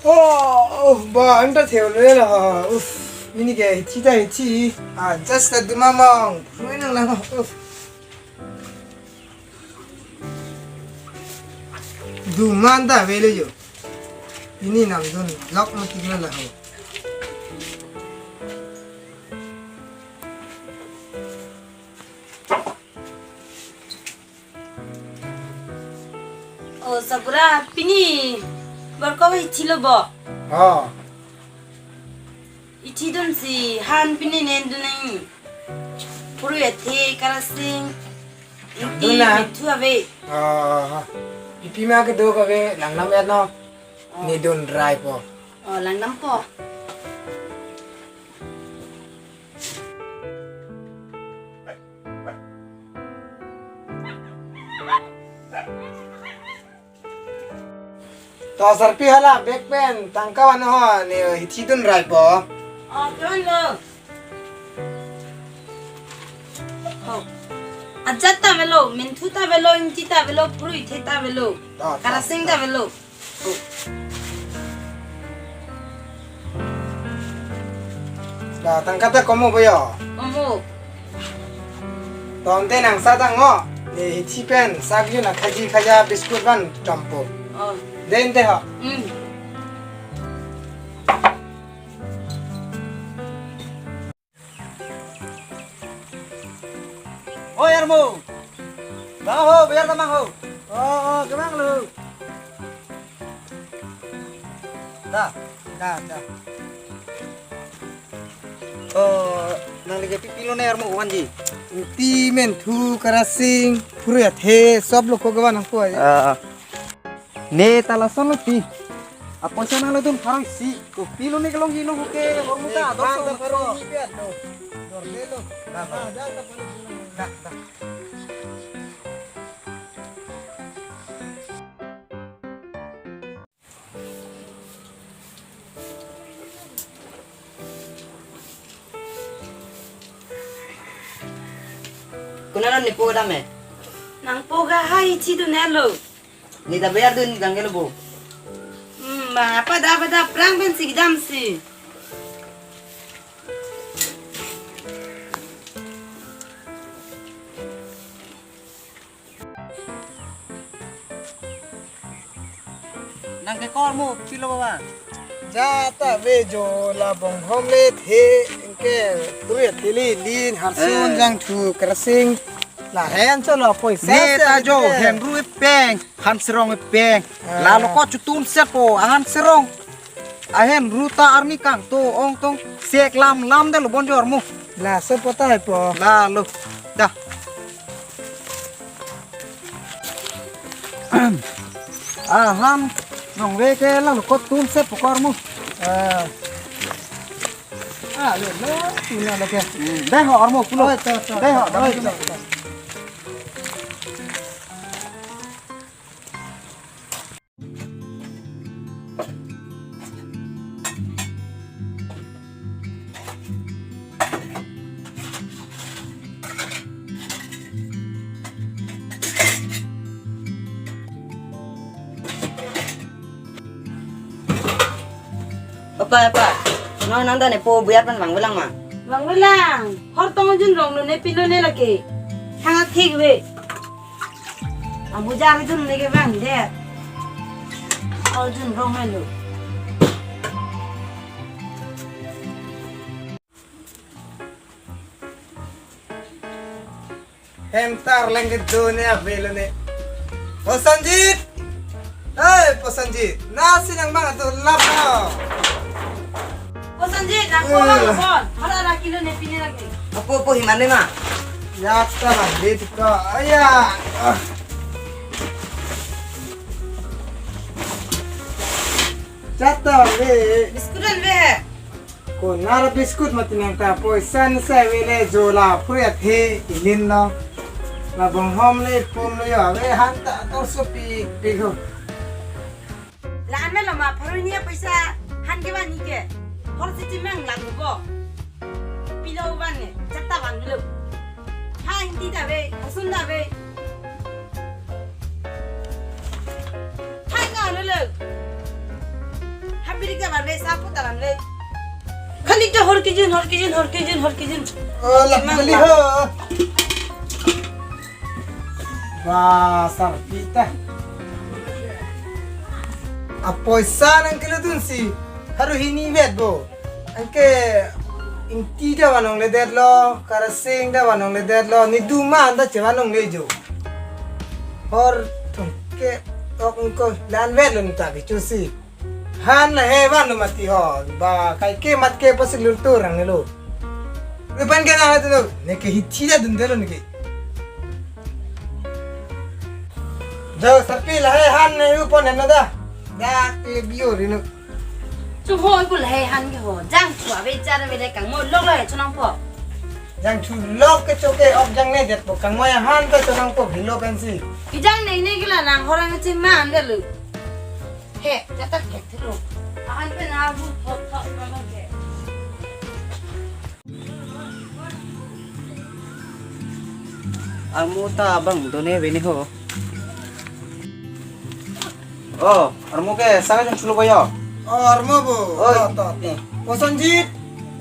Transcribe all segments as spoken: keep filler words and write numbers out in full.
Oh, oh, ba, anta theo le la. Uff, mini ke hithi ta hithi. Ah, just a dumamang. Ruin lang. Uff. Duman ta velo jo. Ini namdun lok mati la ho. Oh, Sabura, pini borko hithi lo bo? Oh. Hithi dunsi han pini nendun nang. Phurui athe, karasing. Ingti, dun na? Mithu ave. Ah, pipi ma kedo kave, langnam et no. Oh. Ne dun rai po. Oh, langnam po. To sarpi hala bag pen tangka van ho, ne hithi dun rai po. Oh, kevang lo. Oh. Ajat ta avelo, mithu ta avelo, ingti ta avelo, phurui athe ta avelo. To, to, karasing ta avelo. Da, tangka ta komo bo yo? Komo. To ante nang sa tang ngo. Ne hithi pen, sak yun a khaji khaja biscuit van chompo. Oh. De ante ho. Hmm. Oi, armo. Bang ho, bayar tamang ho. Oh, oh, kevang lo. Da, da, da. Oh, nang lagi pipi lo ne armo vanji. Ingti, mithu, karasing, phurui athe, sob lo ko kevan nang ko aja. Ah, ah. Ne ta lason lo ti. Apoisa nang lo dun pharo isi. Kopi lo ne kelongji lo ke hormu ta. Ne, dos bang ta lo pharo ko. Isi pi at lo. Dor le lo. Dah, dah. Ah, dah ta pharo. Dah, dah. Konat lo ne po kedam e? Nang po ga hai hithi dun lo. Ne ta bayar dun jang ke lo bo. Hmm, ma apa da apa da prang pen si kedam si. Nang ke kor mo, pilo baba? Ja ta ave jo la bonghom le the, ingke turi tili lin harsun. Eh. Jangthu karasing. Lahen cholo poisa. Ne ta jo, hem ru epeng, han serong epeng. Ah. Lalo ko chutun set po, ahan serong. Ahem ru ta arni kangto ong tong sek lam lam de lo bonjor mu. Laso po ta hai po. Lalo. Da. Ahan nong ve ke lalo ko tun set po kor mu. Ah. Ah, lo, lo, tuna lo ke. Hmm, dai ho armo pulo. Oi, to, to, dai ho, to, dai oi, ho. To, to. Apa, apa? Nang nang dan epo buyar pen vangvelang ma? Vangvelang. Hor tong jun rong lo ne pilo ne lake. Hang thik ve. Abuja arjun ne ke bang det. Arjun rong helo. Hem ta arleng kedo ne avelo ne. Prosenjit! Hei, Prosenjit, nasi nang bang atu lap na. Prosenjit, nang ko. Eh. Hal bon. Hala ra kilo ne pini lagi. Apo, apo, himan ne ma? Ya, ta la, le tika. Aya. Ah. Jata le. Biscuit an ve. Konat biscuit mati nang ta poisa ne sa ave le jo la phurui athe ilin lo. La bonghom le pum lo yo ave han ta to so pi pi ho. La an me lo ma pharo ni poisa han ke van ni ke. Hor si chimang la bo. Pilo van ne, chata van lo. Ha ingti ta ave, hasun ta ave. Hai ka lo lo. Ha Pirik ta vanve, sapo ta vanve. Khali ta hor kejun, hor kejun, hor kejun, hor kejun. Oh, lak Emang beli lak. Ho. Wah, sarpi ta. Apoisa nangkeledunsi haru hini vet bo. Anke ingti ta vanongledetlo, karasing ta vanongledetlo, nidu ma anta chevanongle jo. Hor thungke ok ingko lan vetlo nita kechosi. Han lahei vanlo mati ho. Ba kaike mat ke pasilur turang nelo. Rupan ke nang tu neke hithi ta dundelo neke. Jo sarpi lahei han ne upon henlo da. Dak le bio rino. Chu hoi pu lahei han ke ho. Jangthu ave char ave le kangmo lok lahei chonangpo. Jangthu lok kecho ke ok jangnedetpo, kangmo ahan ta chonangpo, bilo pensi. Kejang ne ne ke la nang horang cheman de lu. He, jatak ke thilo. Ahan pen abu thot thot thot ke. Armo ta abang done bini ho. Oh, armo ke saka jam sulu boyo. Oh, armo bo. Oi. To, to, to. Kosonjit.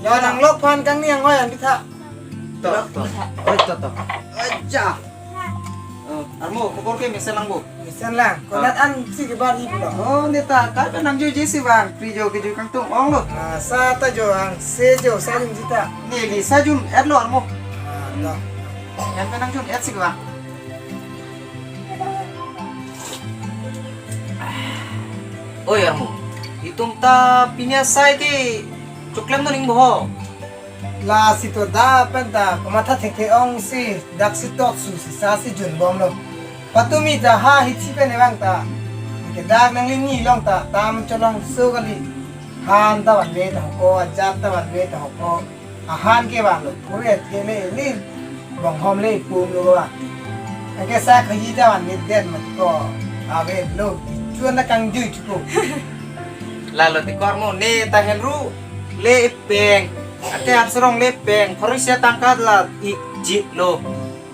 Ya, nang lok phan kangni angoi an bitha. To, to. Oi, to, to. Aja. Oh, armo, khobor ke mesen lang bo. Mesen lang. Konat an si ke bar hi pulo. Oh, neta, kai pe nang juji si bang, pri jo ke ju kangtung ong lo. Ah, sa ta jo ang, se jo, sa jun jita. Neli sa jun et lo armo. Ah, to. Yan pe nang jun et si ke bang. Oi armo, itum ta pini asai ke choklem doning bo ho. Lasi to da pen ta komatha thekthe ongsi dak si tok su si sa si junbomlo. Patumi ta ha hithi pen evang ta. Ke dak nangli ni long ta tam cholong so kali. Han ta vanve ta hoko, ajat ta vanve ta hoko. Ahan ke vanlo, pure thele le, bonghom le pum lo ba. Anke sa khaji ta vanve det mat ko. Ave lo, chuan na kangjui chuko. Lalo ti kor mo ne ta henru le peng. Ate arserong le peng. Phoroi sia tangka la ikji lo.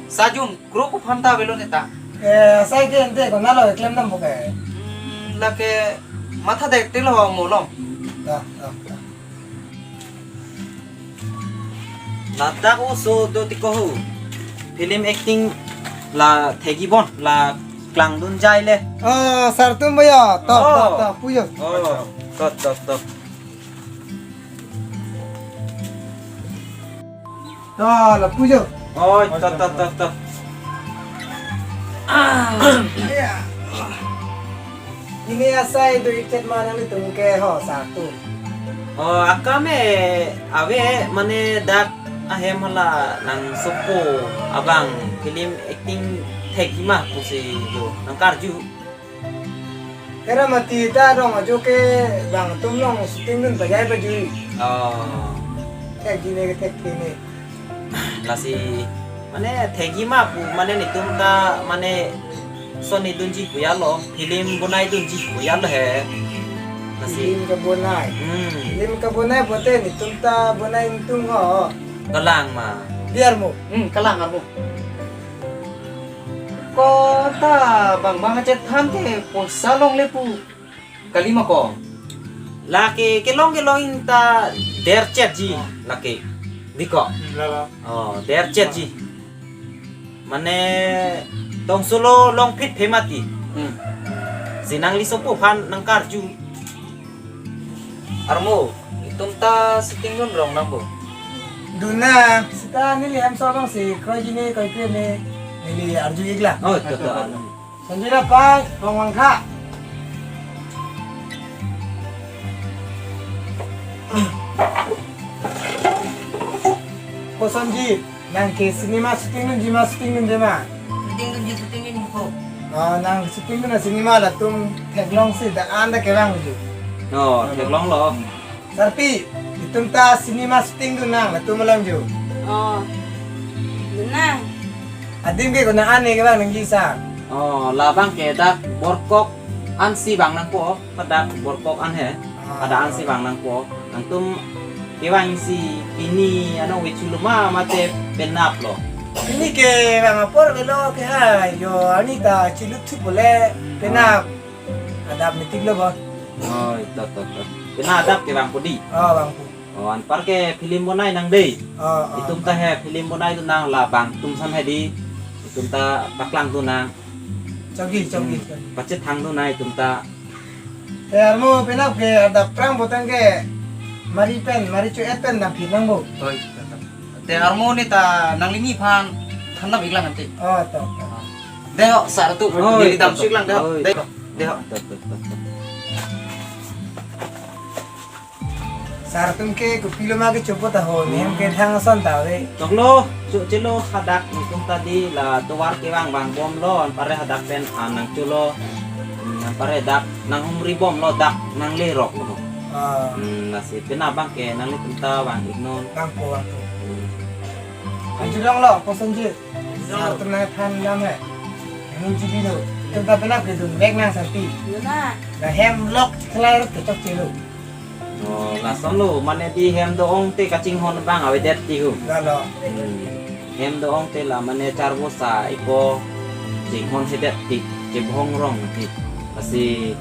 Sa jun kro ko phanta avelo neta. Eh, sai ke ente konatlo klem dam bo ke. Hmm, lake matha dek tilo mo long. Da, da, da. Ladak oso do ti ko ho. Film acting la thegi bon la klangdun jai le. Ah, sartum boyo. To, to, Oh. To, puyo. Oh, to, to, to. To, la puyo. Oh, to, to, to, to. Ya. Ini asai do itet mana ni tum ke ho satu. Oh, akam e ave mane dak ahem hala nangsopo abang film acting thekji ma pusi jo nangkarju. Era mati ta rong ajo ke bang tum long shooting dun pajai pajui. Oh. Thekji ne ke thekji ne. Lasi mane thekji ma pu mane netum ta mane son idunji pu ya lo, film bonai dunji pu ya lo he. Lasi film kebonai. Hmm. Film kebonai pote netum ta bonai ingtung ho. Kalang ma. Biar mo. Hmm, kalang armo. Ko ta bang bang achet than ke poisa longle pu. Kalima ko. Lake kelong kelong ingta derchet ji lake. Diko. Lala. Oh, derchet ji. Mane tong solo longphit phe mati. Hmm. Si nangli sopo aphan nangkarju. Armo, itum ta shooting dun rong nang bo. Dun nang, sita neli hem so bang si kroji ne koi kre ne neli arju ikla. Oh, to to. Sanjira pai, Rongwangkha. Ko Sanjit, nang ke cinema shooting dunji ma shooting dunde ma? Shooting dunji, shooting dunji ko. Oh, nang shooting dun cinema latum theklongsi da an da kevang ju. Oh, theklonglo. Sarpi, itum ta cinema shooting dun nang latum alam ju. Oh. Dun nang. Adim ke konat an ne kevang nangji sa. Oh, labang ke dak Borkok ansi vang nangpo, dak Borkok an he. Ah. Dak ansi vang nangpo. Nangtum kevangsi pini ano wechu loma mate penap lo. Pini kevang apor avelo ke ha, jo ani ta chilut thu pule penap. Ah. Adap meeting lo bo. Oh, to to to. Pina adap ke bang pudi. Ah, bang pu. Oh, anpar ke film bonai nang dei. Ah, ah, itum ta he film bonai tu nang la bang tum san he di. Itum ta paklang tu nang. Chagi, chagi, hmm, chagi. Pachethang tu nang itum ta. Te armo penap ke adap prang botang ke mari pen, mari chu et pen dam phit nang bo. Oi. Te armo ne ta nangli ni phan thandam iklang ante. Oh, to, to. Deho, sar tu, oh, dili dam to, to, sik lang deho. Oh, dei, to, dei. To, to, to, to. Sar atum ke kopilo ma kechopo ta ho, nehem ke thang ason ta ve. Choklo, chokchelo hadak nangtum ta di la tovar kevang vangbomlo, anpar hadak pen, ah, nangcholo. Hmm, anpar dak nanghumri bomlo, dak nanglerok lo. Ah. Hmm, lasi pina bang ke nanglitum ta vang iknon. Vang po, vang po. Hmm. Anju dong lo, koson ji. Sar atum nangphan lam he. Nangji bilo. Itum ta penap kedun vek nang sarpi. Dun na. La hem lok khelai rok kechokchelo. Oh, lason lo, mane di hem do-ong te kachinghon bang avedet ti hu. Lalo. Hmm. Hem do-ong te la mane charvosa ipo chinghon hedet ti, chebhong rong ti. Lasi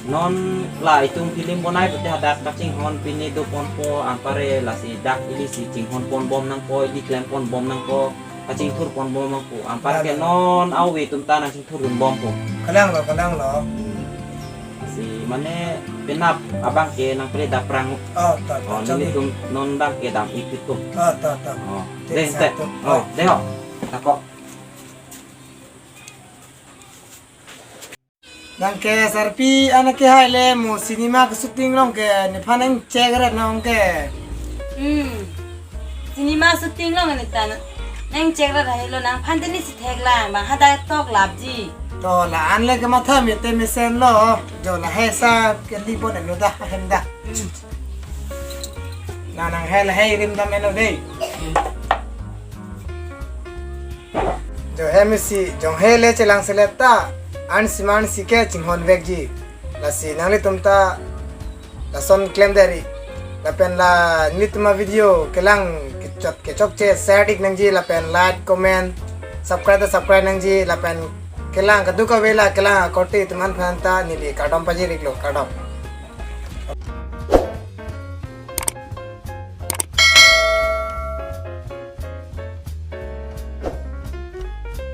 non la itum film bonai pute hadak kachinghon pine doponpo anpar ke lasi dak ili si chinghon ponbom nangpo, ili klem ponbom nangpo, kachingthur ponbom nangpo. Anpar ke, lalo, non ave itum ta nangchingthurdun bompo. Kalang lo, kalang lo. Hmm. Si mane penap abang ke nangpre dap prang. Oh, to, to, oh, chagi. Nelitum non bang ke dam ik tu. Oh, to, to. Oh, thik dei, sar te tu. Oh, dei ho. Tako. Nang ke sarpi anak ke hai le mo cinema ke shooting along ke nephan nangchek ret nang ke. Hmm. Cinema shooting along ne ta nangchek ret hai lo, nangphan te ne si thek lang, bang hadak tok lapji. To la-an le kematha mete mesen lo. Jo la he sa ke li bon lo da hem da. Hmm. Na nang he la he rim dam eno dei. Jo hem isi, jong he le chelang selet ta, an siman si ke chinghon vekji. Lasi nanglitum ta lason klem deri. Lapen la nelitum avideo kelang kechot kechokche share ik nangji, lapen like, comment, subscribe ta subscribe nangji, lapen kelang kadokave la kelang akorte atum aphan ta neli kardom pajir iklo, kardom.